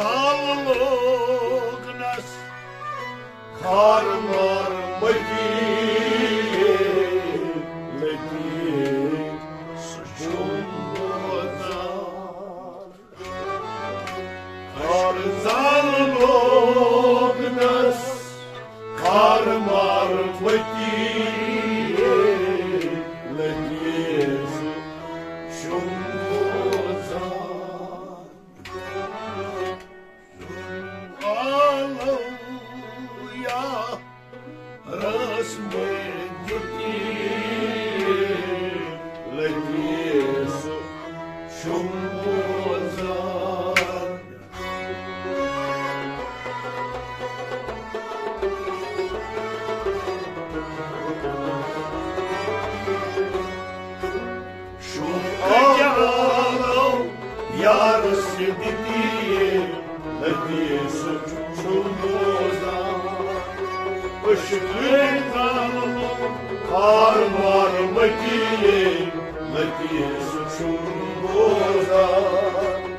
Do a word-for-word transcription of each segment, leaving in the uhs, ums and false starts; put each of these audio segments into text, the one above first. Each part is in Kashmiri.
زال لوگنس خار مار متی لتی سُہ چھُم بوزان۔ خار زال لوگنس خار مار متی لتی سُہ چھُم بوزان۔ عالم یا رس میں دتی لتی سُہ چھُم بوزان۔ شوق کیا عالم یارس دتی لتی سُہ چھُم بوزان۔ عشق خار مار متی لتی سُہ چھُم بوزان۔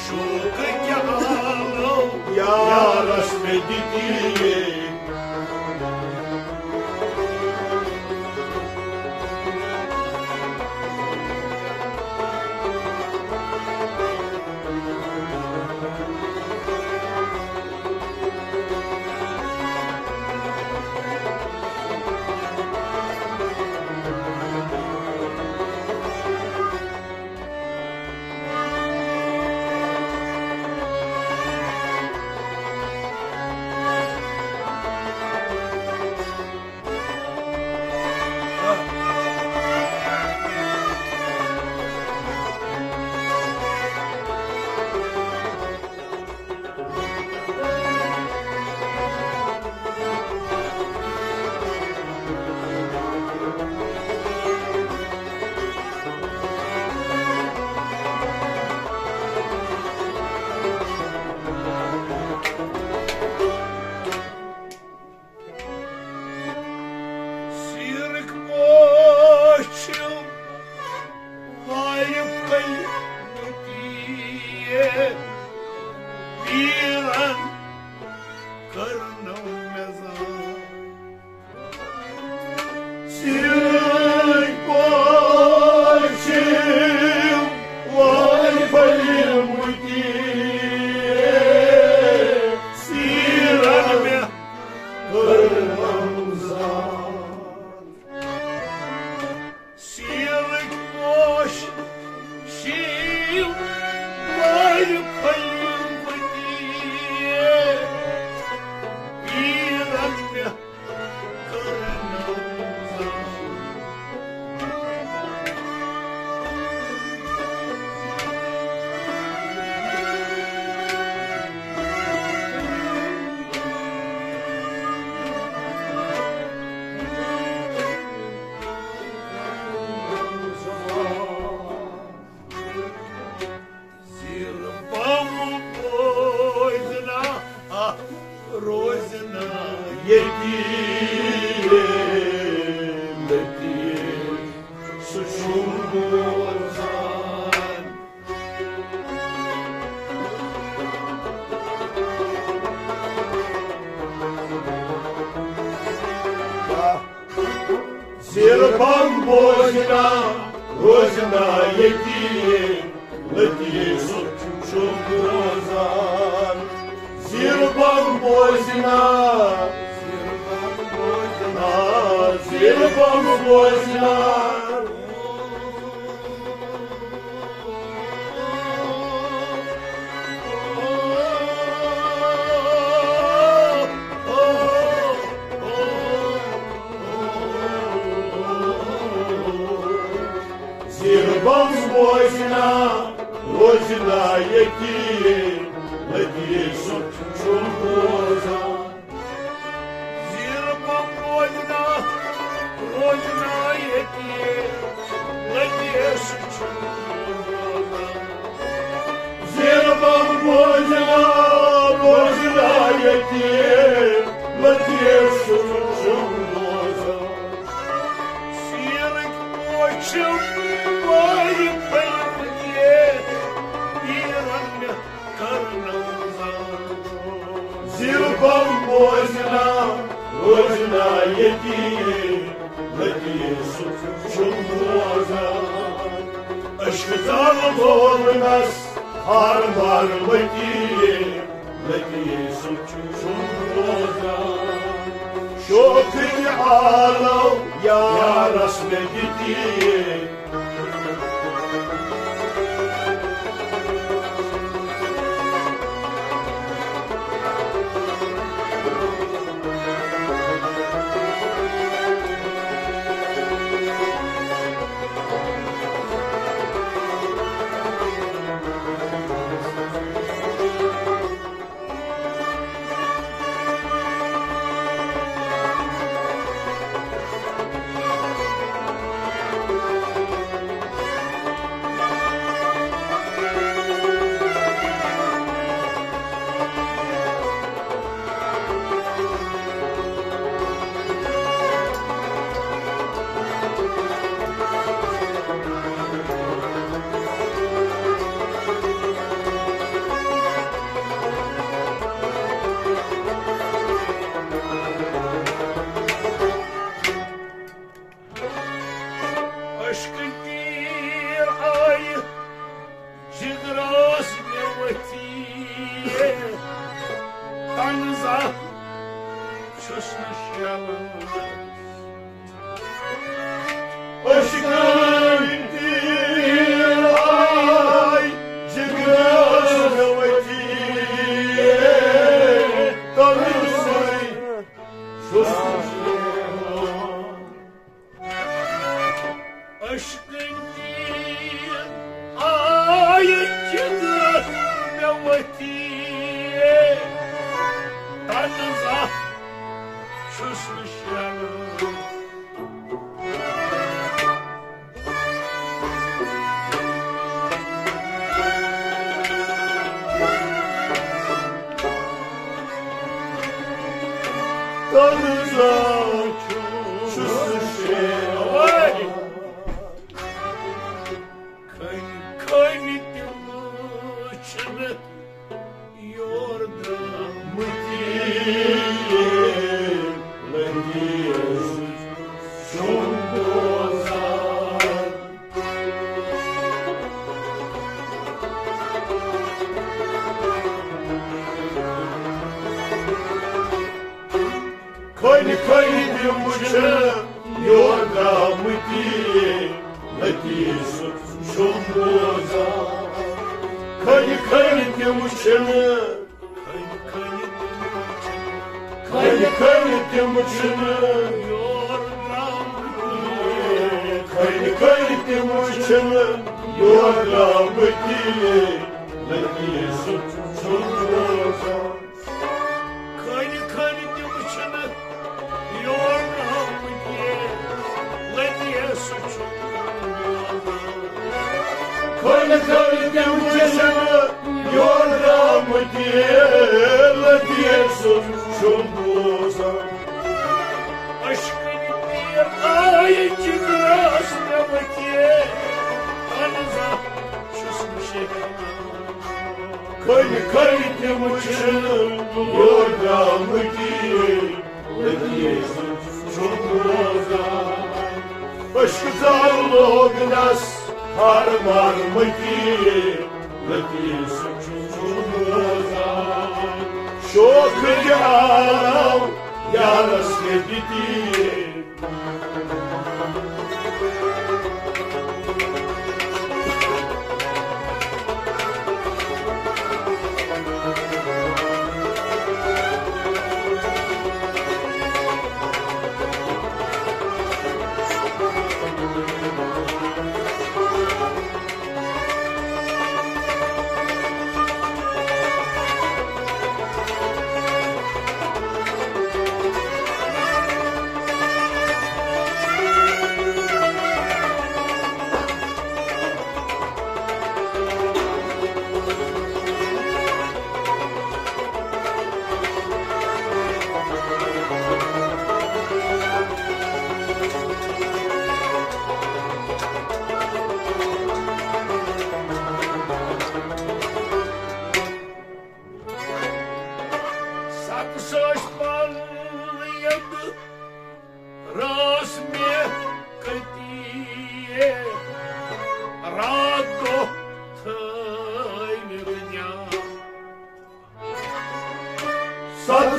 شوق کیا عالم یارس میں دتی سیرک پوش وایہِ پھٔلۍ مٔتی، پیٖرن کٔرنو مےٚ زان۔ سیرک پوش وایہِ پھٔلۍ مٔتی، پیٖرن مےٚ کٔرنو زان۔ سیرک پوش شیٖو وارِ پھٔلۍ مٔتی، پیٖرن مےٚ کٔرنو زان۔ زیر بم بوزنا، آ، روزنا ییٚتی، ییٚتی سُہ چھُم بوزان۔ زیر بم بوزنا، روزنا ییٚتی، لطیف چھُم بوزان۔ زیر بم بوزنا، آ، زیر بم بوزنا۔ زیر بم بوزنا، روزنا ییٚتی، لطیف چھُم بوزان۔ زیر بم بوزنا، روزنا ییٚتی، لطیف چھُم بوزان۔ زیر بم بوزنا، روزنا ییٚتی، لطیف چھُم بوزان۔ سیرٕکۍ پوش چھِم وارِ پھٔلۍ مٔتی، پیٖرن مےٚ کٔرنو زان۔ نس خار مار متی، لطیف سُنٛد چھُم روزان۔ شوخ تہِ آلو یارس مےٚ دِتی۔ اشکن تیر آیہِ جگرس مےٚ ؤتھی، تنزا چھُس نہٕ شیلان۔ اشکن تیر آیہِ جگرس مےٚ ؤتھی، تنزا چھُس نہٕ شیلان۔ اشکن تیر آیہِ جگرس مےٚ ؤتھی، تنزا چھُس نہٕ شیلان۔ تنزا چھُس نہٕ شیلان۔ کھنہِ کھنہِ تہِ وٕچھنہٕ یور درٛامٕتۍ، لطیف چھُم بوزان۔ کھنہِ کھنہِ تہِ وٕچھنہٕ یور درٛامٕتی، لطیف چھُم بوزان۔ کھنہِ کھنہِ تہِ وٕچھنہٕ، کھنہِ کھنہِ تہِ وٕچھنہٕ، کھنہِ کھنہِ تہِ وٕچھنہٕ یور درٛامٕتی، لطیف چھُم بوزان۔ کھنہِ کھنہِ تہِ وٕچھنہٕ یور درٛامٕتی، لطیف چھُم بوزان۔ کھنہِ کھنہِ تہِ وٕچھنہٕ یور درٛامٕتی، لطیف چھُم بوزان۔ اشکنہِ تیر آیہِ جگرس مےٚ ؤتھی، اہن حظ، آ، چھُس نہٕ شیہران۔ کھنہِ کھنہِ تہِ وٕچھنہٕ یور درٛامٕتی، لطیف چھُم بوزان۔ اشکہٕ زال لوگنس ہار مارمٕتی، لطیف چھُم بوزان۔ شوخ یہِ آو یارس مےٚ دِتی۔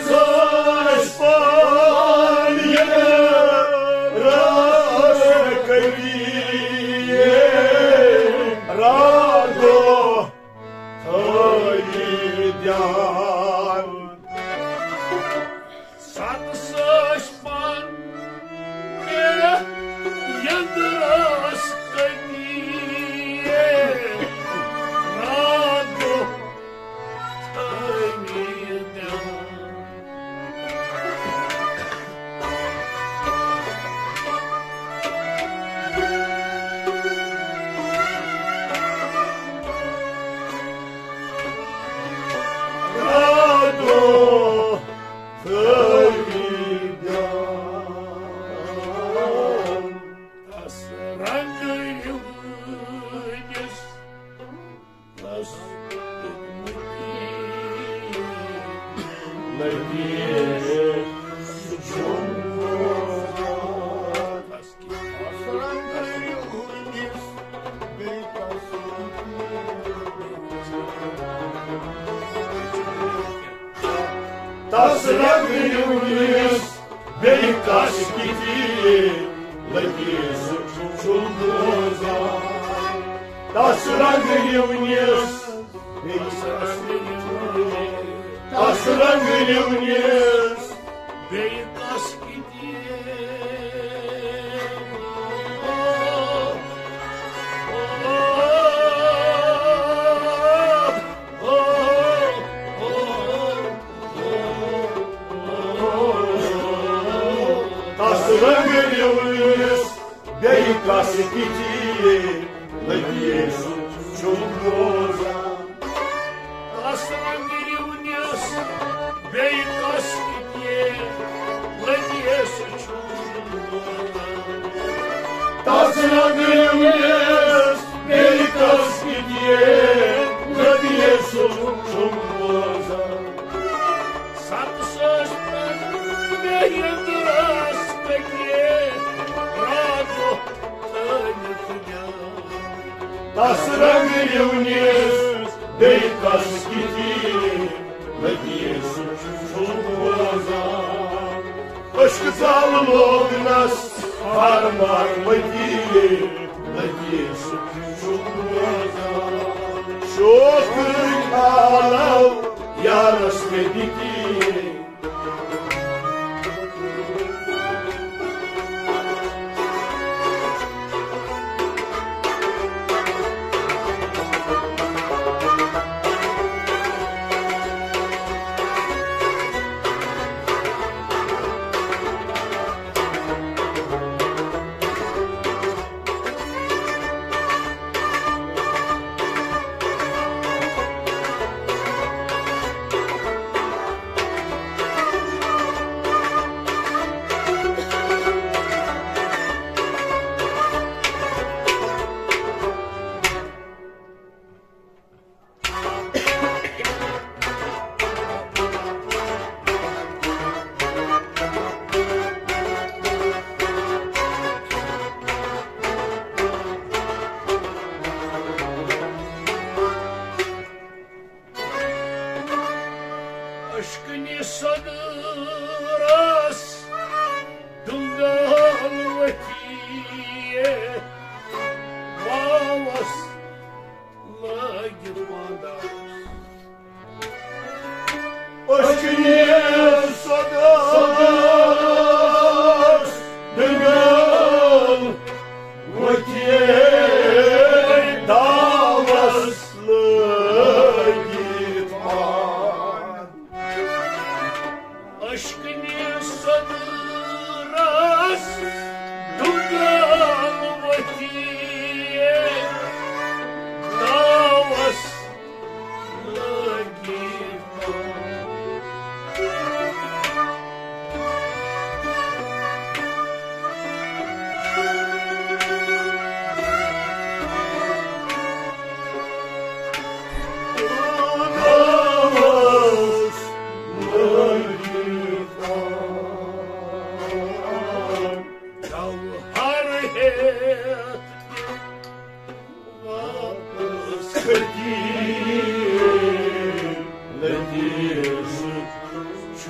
ساش پان یہِ راس کٔری راتو تھٲوی دیان۔ ستھ ساش پان مےٚ یَتھ راس کٔری راتو تھٲوی دیان۔ راتو تھٲوی دیان۔ تس رنگ یونس تس رنگ یونس بیٚیہِ کس کِتھِ لطیف چھُم بوزان۔ تس رنگ یونس بیٚیہِ کس کِتھِ، تس رنگ یونس بیٚیہِ کس کِتھِ۔ تس رنگ یونس بیٚیہِ کس کِتھِ لطیف چھُم بوزان۔ تس رنگ یونس بیٚیہِ کس کِتھِ لطیف چھُم بوزان۔ تس رنگ یونس بیٚیہِ کس کِتھِ لطیف چھُم بوزان۔ ستھ ساش پان مےٚ یَتھ راس کٔری راتو تھٲوی دیان۔ تس رنگ یونس بیٚیہِ کس کِتھِ لطیف چھُم بوزان۔ عشق زال لوگنس فارمار مدینے لطیف چھُم بوزان۔ شوق عالم یارس مےٚ دِتی۔ اشکنہِ صدرس دُنگل ؤتھی واوس لٲگِتھ پانٛدس۔ اشکنہِ صدرس دُنگل ؤتھی داوس لٲگِتھ پانٛد۔ اشکنہِ صدرس دُنگل ؤتھی داوس لٲگِتھ پانٛد۔ واپس کھٔتی لطیف چھُ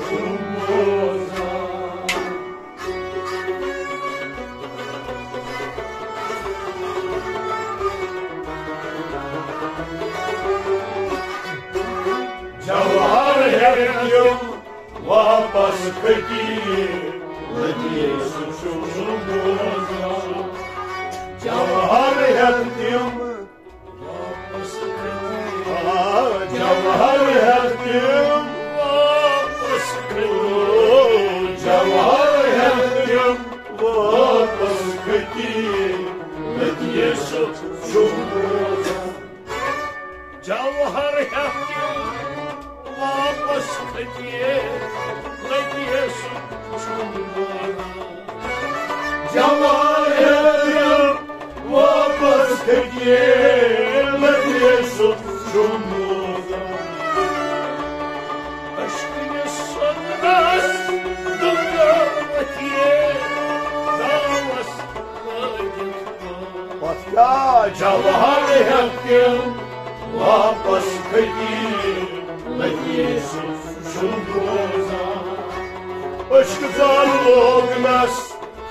تِم واپس کھٔتی، لطیف سُہ چھُم بوزان۔ جوہر ہٮ۪تھ تِم واپس کھٔتی۔ آ، جوہر ہٮ۪تھ تِم واپس کھٔتی۔ جوہر ہٮ۪تھ تِم واپس کھٔتی، لطیف سُہ چھُم بوزان۔ جوہر ہٮ۪تھ تِم واپس کھٔتی، لطیف سُہ چھُم بوزان۔ جوہر ہٮ۪تھ تِم واپس کھٔتی، لطیف سُہ چھُم بوزان۔ اشکنہِ سۄنرس دُکان ؤتھِتھ، داوس لٲگِتھ۔ پتھ کیٛاہ جوہر ہٮ۪تھ تِم واپس کھٔتی، لطیف سُہ چھُم بوزان۔ عشق زال لوگنس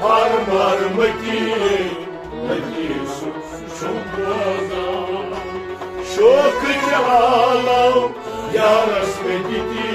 ہر مرمتی، لطیف سُہ چھُم بوزان۔ شوقٕکۍ آلو یارس مےٚ دِتی۔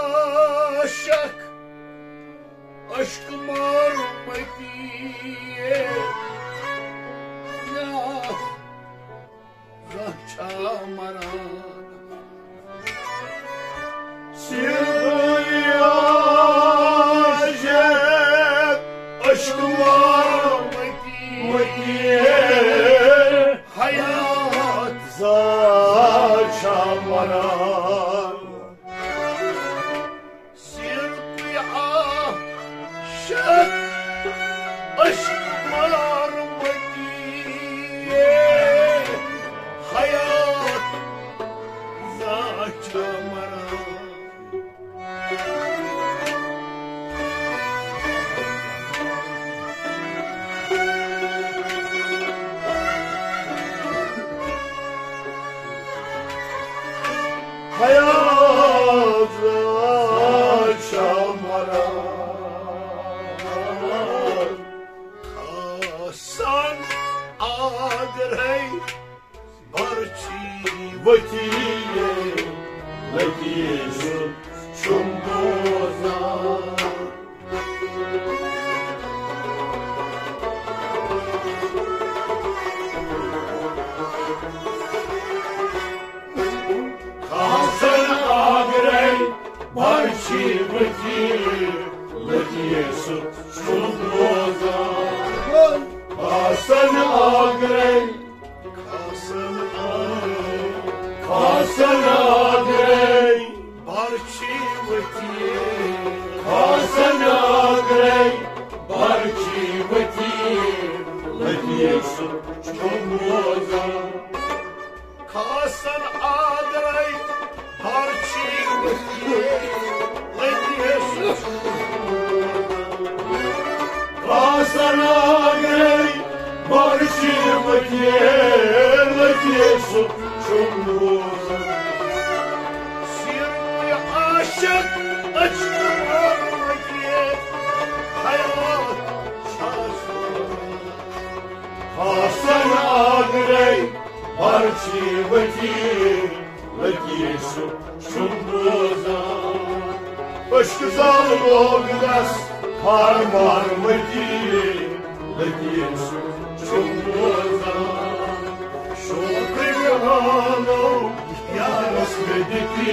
عاشق عشق مار متی، یا زانٛہہ چھا مران؟ سیدی عاشق عشق مار متی، حیات زانٛہہ چھا مران؟ سیرتُے عاشق عشق مار متی، حیات زانٛہہ چھا مران؟ حیات چھا مران۔ کھسان آگرے برچی ؤتی، لطیف سُہ چھُم بوزان۔ کھسان آگرے برچی ؤتی، لطیف سُہ چھُم بوزان۔ کھسان آگرے، کھسان آگرے، کھسان آگرے برچی ؤتی، کھسان آگرے برچی ؤتی، لطیف سُہ چھُم بوزان۔ کھسان آگرے برچی ؤتی، لطیف سُہ چھُم بوزان۔ کھسان آگرے برچی ؤتی، لطیف سُہ چھُم بوزان۔ سیرتُے عاشق عشق مار متی، حیات چھا سوزان۔ کھسان آگرے برچی ؤتی، لطیف سُہ چھُم بوزان۔ عشق زال لوگنس ہر مار متی، لطیف سُہ چھُم بوزان۔ شوقٕکۍ آلو یارس مےٚ دِتی،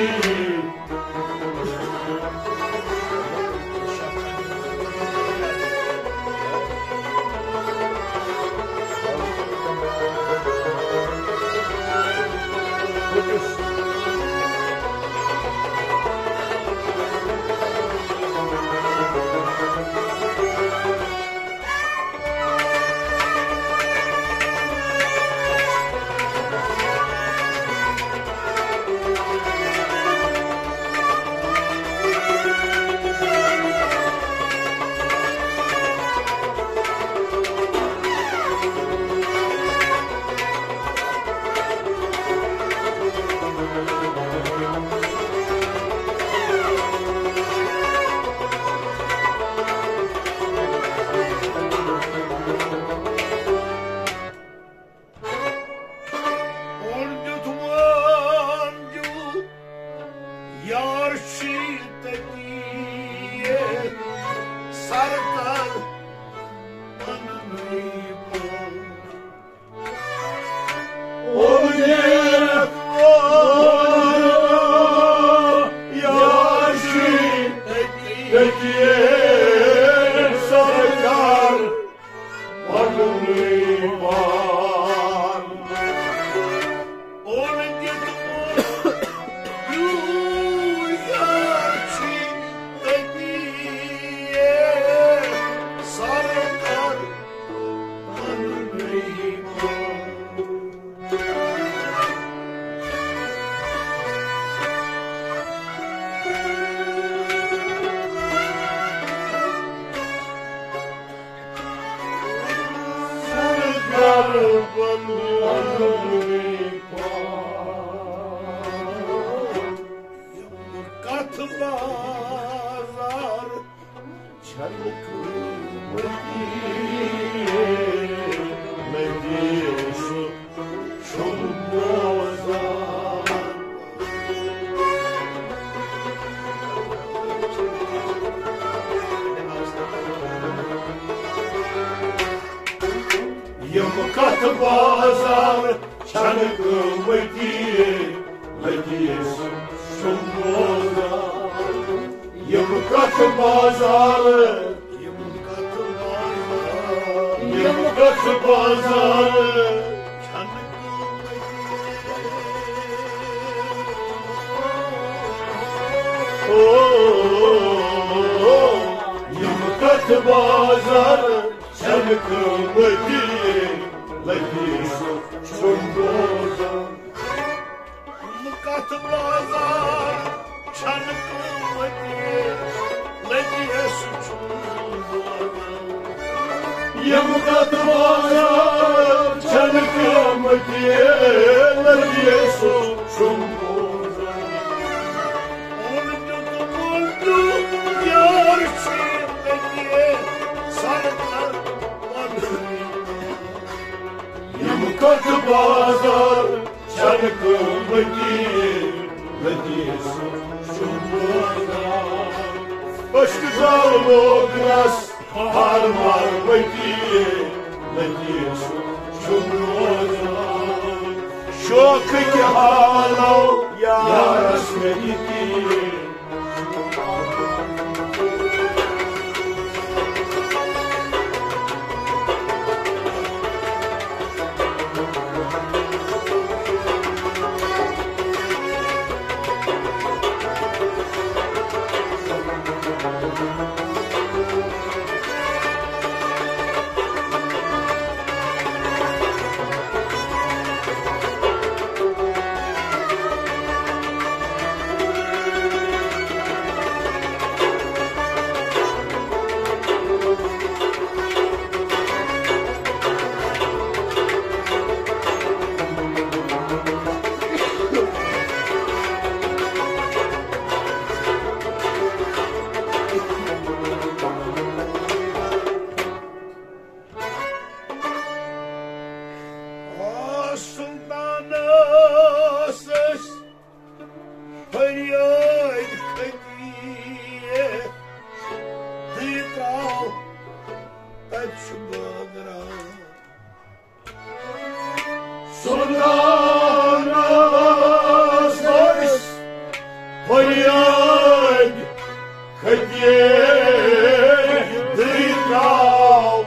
چھنہٕ قۭمتی، لٔگیس چھُم بوزان۔ یِم کتھ بازار، یِم کتھ بازار، یِم کتھ بازار چھنہٕ قۭمتی۔ او، یِم کتھ بازار چھنہٕ قۭمتی، لٔگیس چھُم بوزان۔ یِم کتھ بازار چھنہٕ قۭمتی، لٔگیس چھُم بوزان۔ یِم کتھ بازار چھنہٕ قۭمتی، لٔگیس چھُم بوزان۔ اوٚن دیُت، اوٚن دیُت، یار چھُ لٔگیس سرکار پنہٕ۔ یِم کتھ بازار چھنہٕ قۭمتی، لٔگیس چھُم بوزان۔ عشقہٕ زال لوگ رس، ہار مار بتی، لٔگیس چھُم بوزان۔ شوقہٕ کہِ حالو یارس مےٚ یہِ تیٖر۔ آ، سلطانس ٲسۍ فریٲدۍ کھٔتی، دٕے ترٛاو تَتہِ چھُ بٲگراو۔ سلطانس ٲسۍ فریٲدۍ کھٔتی، دٕے ترٛاو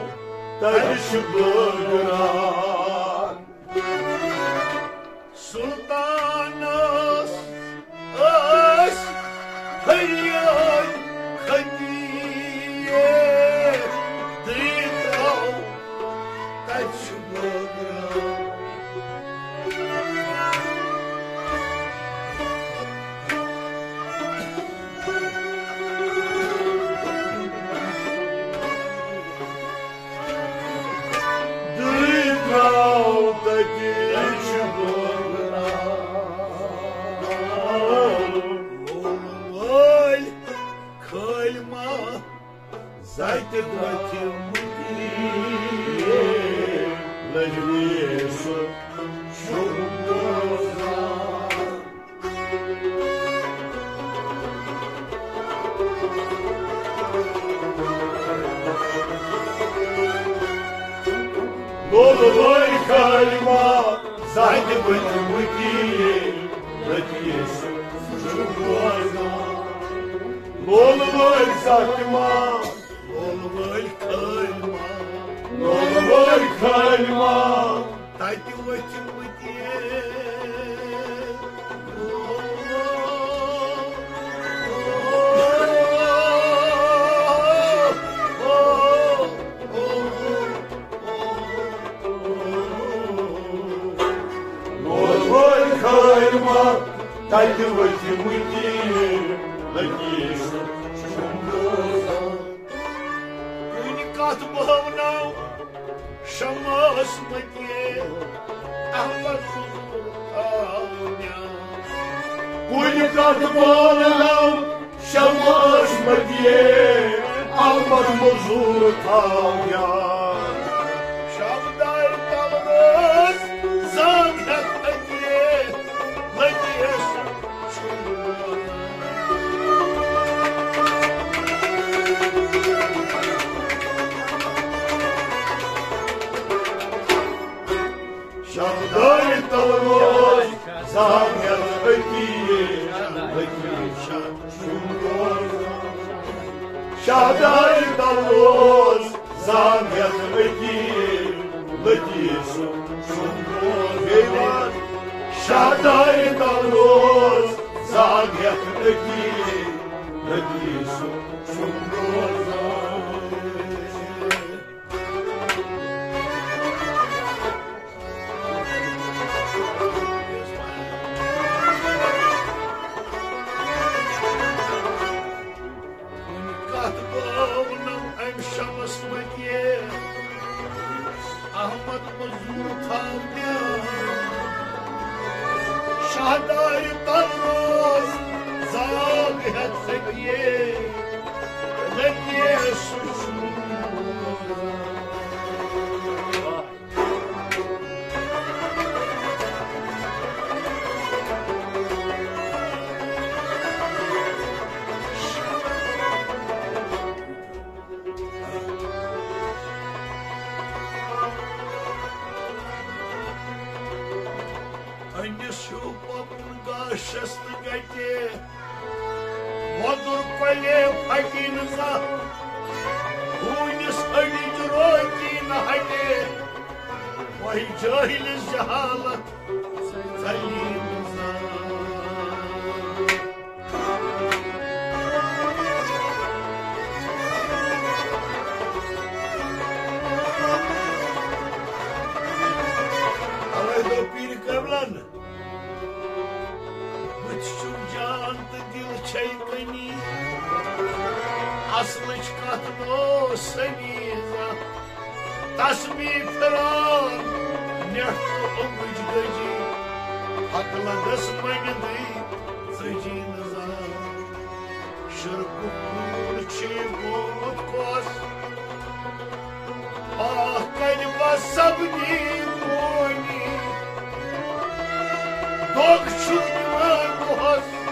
تَتہِ چھُ بٲگراو۔ سلطانس ٲسۍ فریٲدۍ کھٔتی، دٕے ترٛاو تَتہِ چھُ بٲگراو۔ دٕے ترٛاو تَتہِ چھُ بٲگراو۔ لولہٕ وٲلۍ کھٲلۍ ما زَتہِ وَتہِ مُدیٖر، لٔجریٖس چھُ بوزان۔ لولہٕ وٲلۍ کھٲلۍ ما زَتہِ وَتہِ مُدیٖر، لٔجریٖس چھُ بوزان۔ لولہٕ وٲلۍ زَتہِ ما، لولہٕ وٲلۍ کھٲلۍ ما، لولہٕ وٲلۍ کھٲلۍ ما، تَتہِ ؤتھۍ مٕتۍ۔ لولہٕ وٲلۍ کھٲلۍ ما، تَتہِ ؤتھۍ مٕتۍ۔ لٔگیس چھُم بوزان۔ کُنہِ کتھ بٲوناو شمس متی، احمد حضور تھاونیا۔ کُنہِ کتھ بٲوناو شمس متی، احمد مزور تھاونیا۔ شمدار تلوس زنگ ہیتھ متی، لگیس شاہدارِ تل روز زان ہیتھ أتی، لطیف سُنٛد سُنٛد روز۔ بیٚیہِ وَن، شاہدارِ تل روز زان ہیتھ أتی، لطیف سُنٛد سُنٛد روز۔ کُنہِ کتھ بٲونم امہِ شمس متی احمد مزور تھاونہِ۔ شاہدارِ تل روز زاگ ہیتھ سکیے، لگیے سُہ أمِس ہیوٗ پَکُن گاشَس تہٕ گَتہِ۔ وۄدُر کۄلے پھٹی نہٕ زانٛہہ، ہوٗنِس أڈِج روکی نہٕ ہٹے۔ وۄنۍ جٲہِلِس جہالت ژَلی نہٕ زانٛہہ۔ اوے دوٚپ پیٖرِ قٲبلن، بُتھِ چھُم جان تہٕ دِل چھے کٔمی، اصلٕچ کتھ نہٕ اوس سمیٖزا۔ تسبیح پھِران، نٮ۪ٹھ تہٕ اوٚنٛگٕج گٔجی، ہتہٕ لنٛگس مٔنٛدٕے ژٔجی نہٕ زانٛہہ۔ شرکُک نوٗر چھُے گوٚمُت کۄس، آہ کَرِ بس سبدی بونی۔ دۄگ چھُ دِوان دۄہس،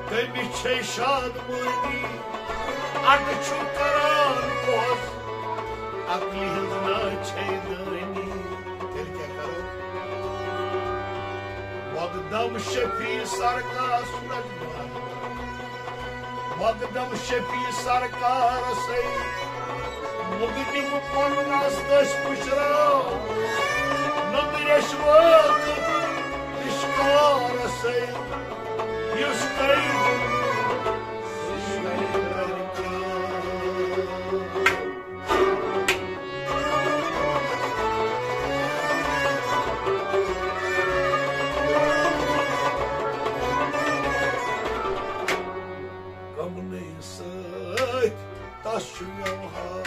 کٔمِس چھے شادمٲنی، اَڈٕ چھُ کران پوٚز، عقلہِ ہٕنٛز نا چھے دٲنی۔ تیٚلہِ کیٛاہ کرو؟ مقدم شفیع سرکار سورج بھان۔ مقدم شفیع سرکارسے مقدم پنس دٔسۍ پُشراو، نٔدرِس وٲقف رشتہٕ دارسے یُس تۄہہِ کمنٕے سۭتۍ تس چھُ ویوہار۔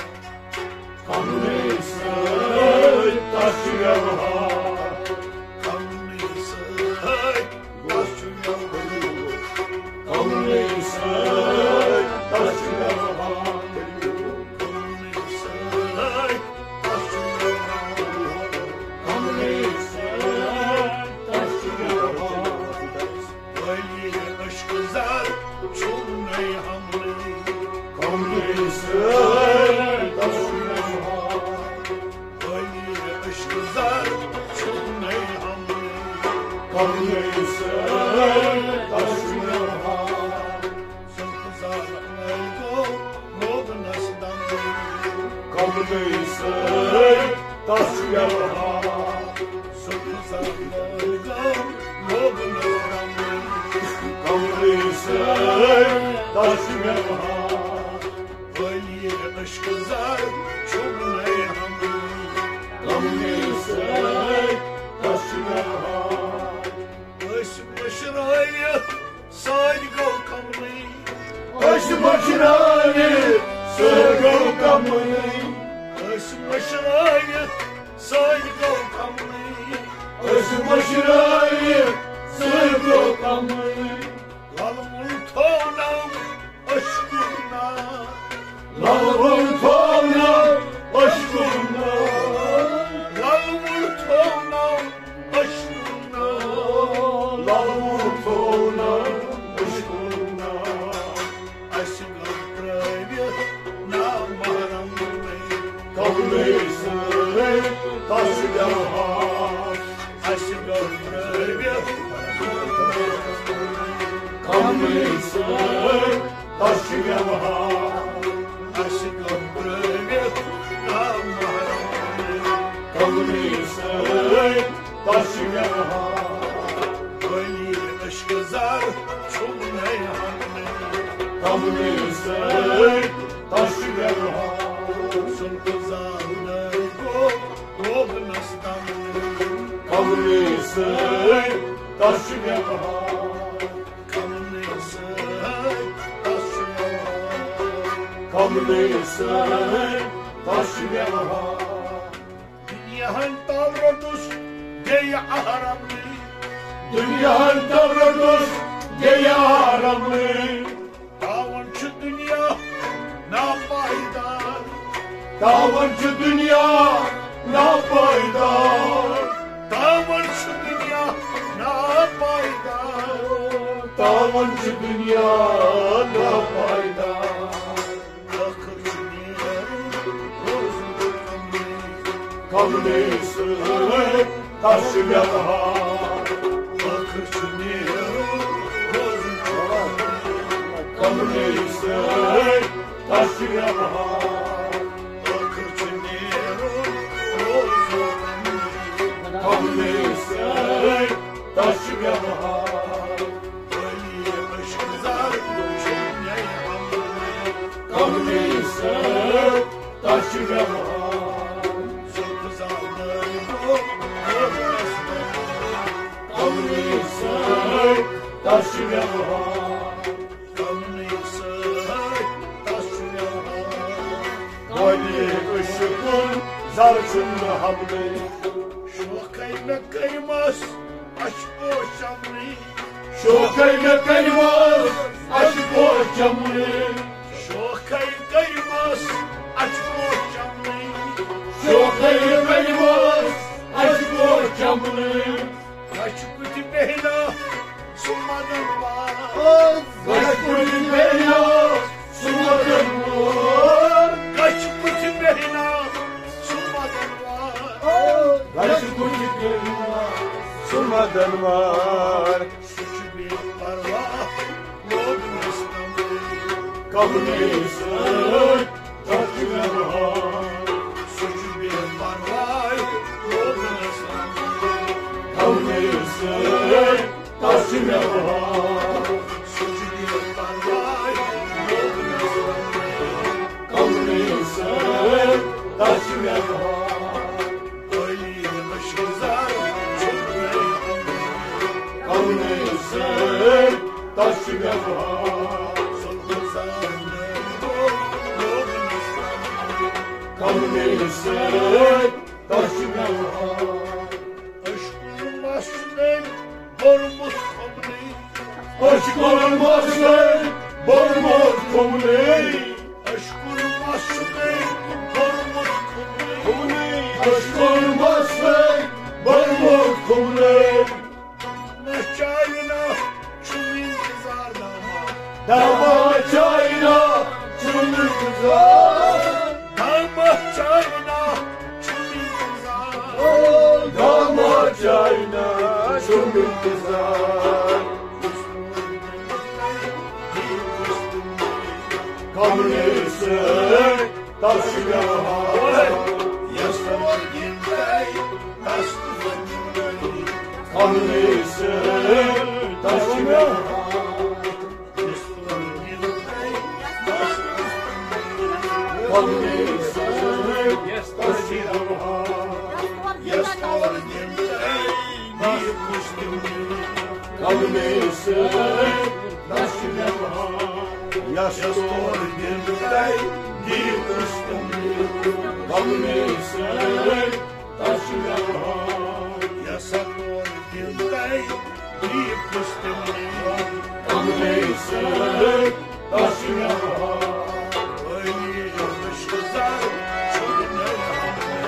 کمنٕے سۭتۍ تس چھُ ویوہار۔ کمنٕے سۭتۍ تس چھُ ویوہار۔ کمنٕے سۭتۍ تس چھُ ویوہار۔ کمنٕے سۭتۍ تس چھُ ویوہار۔ کمنٕے سۭتۍ تس چھُ ویوہار۔ ولی عشق زر چھُنَے ہملے۔ کملے سۭتۍ تسلیم ہا۔ ولی عشق زر چھُنَے ہملے۔ کملے سۭتۍ تسلیم ہا۔ زلفہٕ زر لٲگِو لوگنس دملے۔ کملے سۭتۍ تسلیم ہا۔ کملے سۭتۍ تس چھُ مےٚ بہار۔ ولی عشق زر چھُم نَے ہمدردی۔ کملے سۭتۍ تس چھُ مےٚ بہار۔ أسۍ مٔشرٲوِتھ سۭتۍ گوٚو کملٕے۔ أسۍ مٔشرٲوِتھ سۭتۍ گوٚو کملٕے۔ أسۍ مٔشرٲوِتھ سۭتۍ گوٚو کملٕے۔ أسۍ مٔشرٲوِتھ سۭتۍ گوٚو کملٕے۔ للہٕ وُن تھوونم عشقُک نار۔ للہٕ وُن تھوونم عشقُک نار۔ للہٕ وُن تھوونم عشقُک نار۔ للہٕ وُن تھوونم عشقُک نار۔ اَسہِ گوٚو ترٛٲوِتھ نامحرمٕے۔ کملٕے سۭتۍ تس ویوہار۔ اَسہِ گوٚو ترٛٲوِتھ کملے سۭتۍ تس چھُ ویوہار۔ اسہِ گوٚو پرٛٲوِتھ نامحرم۔ کملے سۭتۍ تس چھُ ویوہار۔ ولی عشق زر چھُم نَے ہملے۔ کملے سۭتۍ تس چھُ ویوہار۔ سُلطان زانَے گوٚو لوگنس کملے۔ کملے سۭتۍ تس چھُ ویوہار۔ کملے سۭتۍ تس چھُ ویوہار۔ کملے سۭتۍ تس چھُ ویوہار۔ دُنیاہن تل روٚٹُس بیٚیہِ احرمٕے۔ دُنیاہن تل روٚٹُس بیٚیہِ احرمٕے۔ تاوَن چھُ دُنیا ناپایدار۔ تاوَن چھُ دُنیا ناپایدار۔ تاوَن چھُ دُنیا ناپایدار۔ تاوَن چھُ دُنیا ناپایدار۔ ٲخٕر چھُ نیرُن روزُن کملے۔ کملے سۭتۍ تس چھُ ویوہار۔ ٲخٕر چھُ نیرُن روزُن کملے۔ کملے سۭتۍ تس چھُ ویوہار۔ ٲخٕر چھُ نیرُن روزُن کملے۔ کملے سۭتۍ تس چھُ ویوہار۔ ولی عشق زر چھُم نَے ہملے۔ کملے سۭتۍ تس چھُ ویوہار۔ سُلطان زانَے گوٚو لوگنس کملے۔ کملے سۭتۍ تس چھُ ویوہار۔ کملے سۭتۍ تس چھُ ویوہار۔ ولی عشقُن زر چھُم نَے ہملے۔ شوخے مےٚ کٔرمَس اَچھِ پوش چمنٕے۔ شوخے مےٚ کٔرمَس اَچھِ پوش چمنٕے۔ شوخے کٔرمَس اَچھِ پوش چمنٕے۔ شوخے کٔرمَس اَچھِ پوش چمنٕے۔ کچھ کچھ بیہنا سُہ مدن وار۔ کچھ کچھ بیہنا سُہ مدن وار۔ کچھ کچھ بیہنا سُہ مدن وار۔ کچھ کچھ بیہنا سُہ مدن وار۔ سُہ چھُ بے پرواہ لوگنس کملے۔ کملے سۭتۍ تس چھُ ویوہار۔ سُہ چھُ بے پرواہ لوگنس کملے۔ کملے سۭتۍ تس چھُ ویوہار۔ سُہ چھُ بے پرواہ لوگنس کملے۔ کملے سۭتۍ تس چھُ ویوہار۔ ولی عشق زر چھُم نَے ہملے۔ کملے سۭتۍ تس چھُ ویوہار۔ سُلطان زانَے گوٚو لوگنس کملے۔ کملے سۭتۍ تس چھُ ویوہار۔ عشقُن مَس چھُ تٔمۍ بوٚرمُت کملے۔ عشقُن مَس چھُ تٔمۍ بوٚرمُت کملے۔ عشقُن مَس چھُ تٔمۍ بوٚرمُت کملے۔ عشقُن مَس چھُ تٔمۍ بوٚرمُت کملے۔ دامہ چایہِ نا چھُم انتظار دامہ۔ دامہ چایہِ نا چھُم انتظار۔ دامہ چایہِ نا چھُم انتظار۔ دامہ چایہِ نا چھُم انتظار۔ کملے سۭتۍ تس چھُ ویوہار۔ یس تور گِنٛدے تس تُلن۔ کملے سۭتۍ تس چھُ ویوہار۔ یس تور گِنٛدے تس تُلن۔ کملے سۭتۍ تس چھُ ویوہار۔ یس تور گِنٛدے کملے سۭتۍ تس چھُ ویوہار۔ یس تور گِنٛدے کملے سۭتۍ تس چھُ ویوہار۔ یس تور گِنٛدے کملے سۭتۍ تس چھُ ویوہار۔ ولی عشق زر چھُم نَے ہملے۔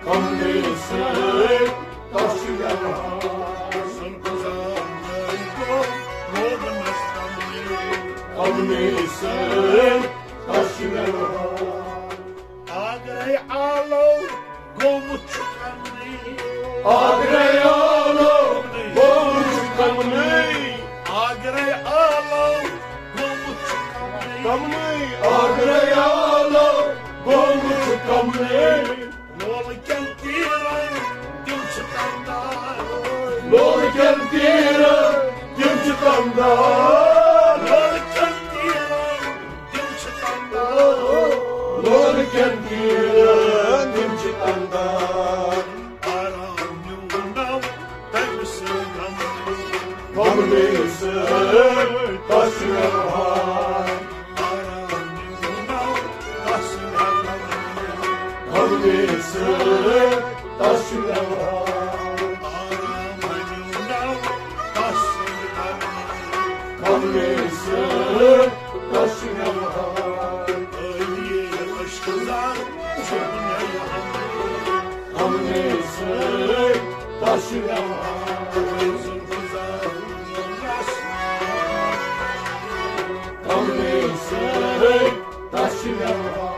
کملے سۭتۍ تس چھُ ویوہار۔ سُلطان زانَے گوٚو لوگنس کملے۔ کملے سۭتۍ تس چھُ ویوہار۔ آگرے آلو گوٚمُت چھُ کملے۔ آگرے آلو گوٚمُت چھُ کملے۔ آگرے آلو آگرہ آلو گوٚمُت چھُ کمنٕے۔ لولہٕ کٮ۪ن تیٖرن تِم چھِ تندان۔ لولہٕ کٮ۪ن تیٖرن تِم چھِ تندان۔ لولہٕ کٮ۪ن تیٖرن تِم چھِ تندان۔ لولہٕ کٮ۪ن تیٖرن تِم چھِ تندان۔ آرام میون ناو تٔمۍ سٕنٛدۍ غمہٕ۔ غمہٕ سۭتۍ تَس چھُ ویوہار۔ آرام میون ناو تَس چھُ ویوہار۔ غمہٕ سۭتۍ تَس چھُ ویوہار۔ آرام میون ناو تَس سٕنٛدۍ غمہٕ۔ غمہٕ سۭتۍ تَس چھُ ویوہار۔ ٲیی عشقہٕ زار چھُ مےٚ یہِ غمہٕ سۭتۍ تَس چھُ ویوہار۔ غمہٕ سۭتۍ تَس چھُ ویوہار۔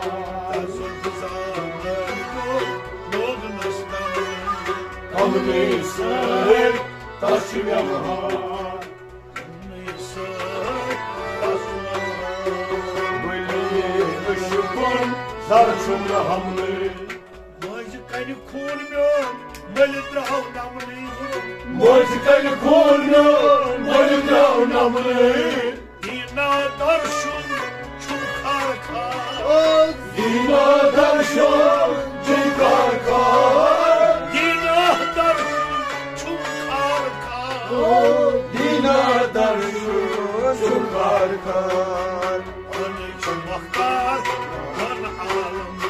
غمہٕ سۭتۍ تَس چھُ ویوہار۔ ؤلی عشقُن زر چھُم نہٕ حملٕے۔ مٔنٛزۍ کنہِ خوٗن میون مٔلۍ درٛاو نمنٕے۔ مٔنٛزۍ کنہِ خوٗن میون مٔلۍ درٛاو نمنٕے۔ دیٖنا درشُن چھُم خار خار۔ دیٖنا درشُن چھُم خار خار۔ دیٖنا درشُن چھُم خار خار۔ دیٖنا درشُن چھُم خار خار۔ پانے چھُ مختار دۄن عالمن۔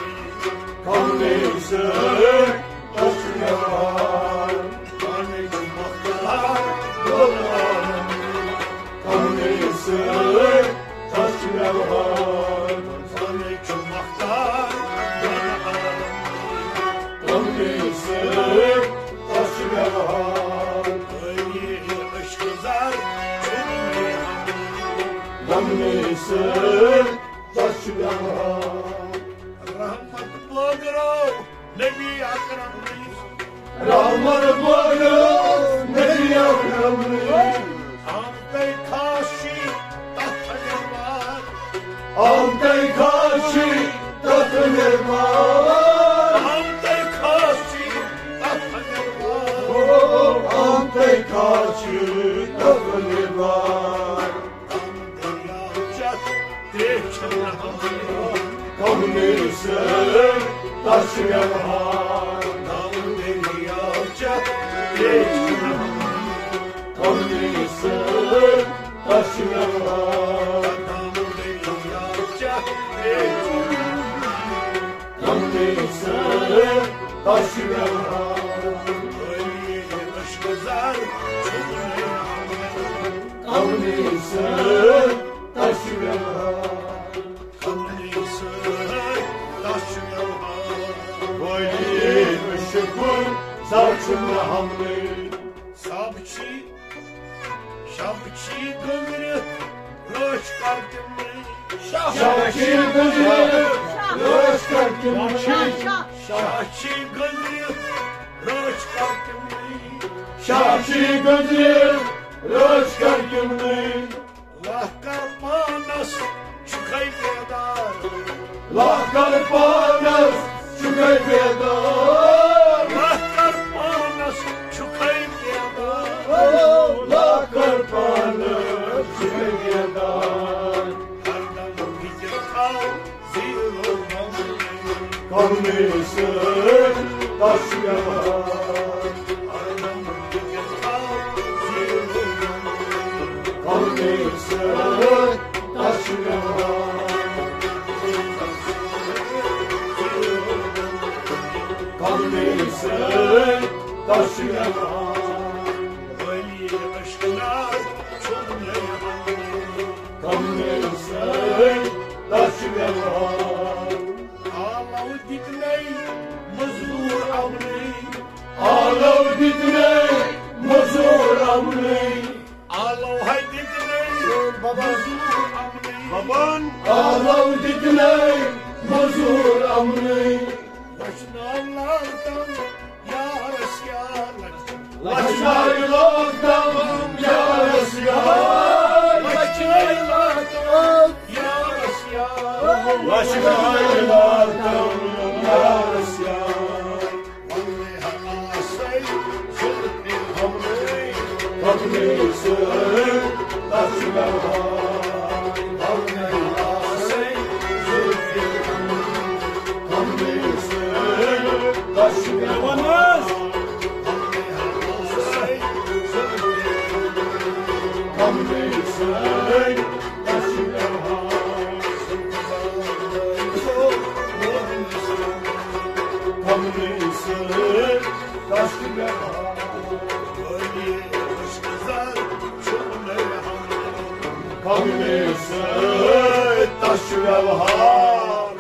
پانے سۭتۍ تَس چھُ ویوہار۔ پانے چھُ مختار دۄن عالمن۔ پانے سۭتۍ تَس چھُ ویوہار۔ پانے چھُ مختار دۄن عالمن۔ پانے سۭتۍ تَس چھُ ویوہار۔ ٲیی عشقہٕ زار چھُم نہٕ یہِ غمہٕ سۭتۍ تَس چھُ ویوہار۔ رحمت بٲگرو نبی اکرم۔ رحمت بٲگرو نبی اکرم۔ آمتے خاصی تتھ نروار۔ آمتے خاصی تتھ نروار۔ آمتے خاصی تتھ نروار۔ آمتے خاصی تتھ نروار۔ غمہٕ سۭتۍ تَس چھُ ویوہار۔ غمہٕ سۭتۍ تَس چھُ ویوہار۔ غمہٕ سۭتۍ تَس چھُ ویوہار۔ غمہٕ سۭتۍ تَس چھُ ویوہار۔ غمہٕ سۭتۍ تَس چھُ ویوہار۔ ؤلی عشقُن زر چھُم نہٕ حملٕے۔ سب چھی، شب چھی گٔنٛزرِتھ رٲچھ کر تِمنٕے۔ شب چھی گٔنٛزرِتھ رٲچھ کر تِمنٕے۔ شاہ چھی گٔنٛزرِتھ رٲچھ کر تِمنٕے۔ شاہ چھی گٔنٛزرِتھ رٲچھ کر تِمنٕے۔ لَکھ کر پانَس چھُکھَے بیدار۔ لَکھ کر پانَس چھُکھَے بیدار۔ لَکھ کر پانَس چھُکھَے بیدار۔ لَکھ کر پانَس چھُکھَے بیدار۔ ہردم فِکِر تھاو زیٖرو غمٕے۔ غمہٕ سۭتۍ تَس چھُ ویوہار۔ غمہٕ سۭتۍ تَس چھُ ویوہار۔ غمہٕ سۭتۍ تَس چھُ ویوہار۔ ؤلی عشقہٕ نار چھُم نہٕ یہِ غمہٕ۔ غمہٕ سۭتۍ تَس چھُ ویوہار۔ آلو دِتنَے مٔزوٗر اَمنٕے۔ آلو دِتنَے مٔزوٗر اَمنٕے۔ آلو ہے دِتنَے مٔزوٗر اَمنٕے۔ بَبَن۔ آلو دِتنَے مٔزوٗر اَمنٕے۔ لَچھِ ناو لاگتَم یارس یار۔ لَچھِ ناو لاگتَم یارس یار۔ لَچھِ ناو لاگتَم یارس یار۔ پننہِ سۭتۍ تَس چھُ ویوہار۔